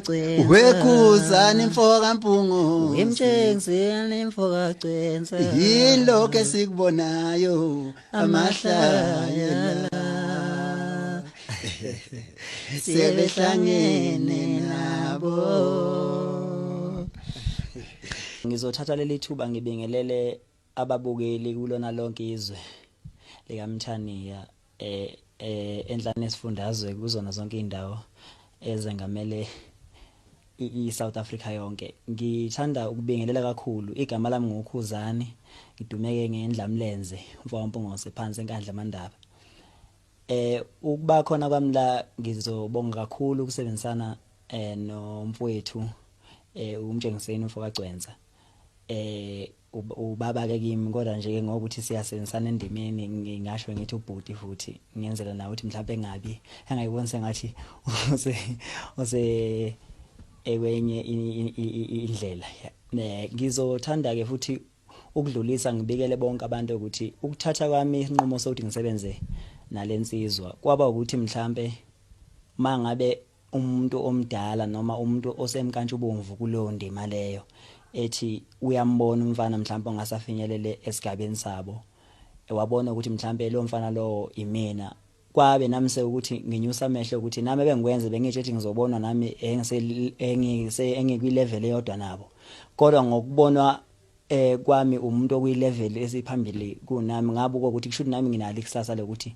kaGcwensa. Wekhuzani mfoka Mpungu. Wemtshengiseni mfoka Gcwensa. Yini lokho esikubonayo amahlaya la. Sebehlangene nabo. Ngizothatha leli thuba ngibingelele ababukeli kulona lonke izwe likaMthaniya enhlane esifundazwe kuzona zonke indawo ezengamele i-South Africa yonke. Ngithanda ukubingelela kakhulu, igama lami nguKhuzani, ngidumeke ngendlamlenze umfowethu Mpungose phansi eNkandla Mandaba. Ukuba khona kwami la ngizobonga kakhulu ukusebenzisana nomfowethu uMtshengiseni umfoka Gcwensa. Ubaba ke kimi, kodwa nje ke ngokuthi siyasebenzisana endimeni ngingasho ngithi ubhuti, futhi ngenzela nawe ukuthi mhlawumbe engabi engayiboni sengathi use ekwenye indlela. Ngizothanda ke futhi ukudlulisa ngibikele bonke abantu ukuthi ukuthatha kwami isinqumo sokuthi ngisebenze nalensizwa kwaba ukuthi mhlambe mangabe umuntu omdala noma umuntu osemkantshubomvu kuleyo ndima leyo ethi uyambona umfana mhlawumbe ongasafinyelele esigabeni sabo, wabona ukuthi mhlawumbe lo mfana lo imina, kwabe nami sekuthi nginyusa amehlo ukuthi nami ebengikwenze bengitsho ukuthi ngizobonwa nami engise engikwi level eyodwa nabo, kodwa ngokubonwa kwami umuntu okuyi level esiphambili kunami ngabuka ukuthi kusho ukuthi nami nginalo ikusasa lokuthi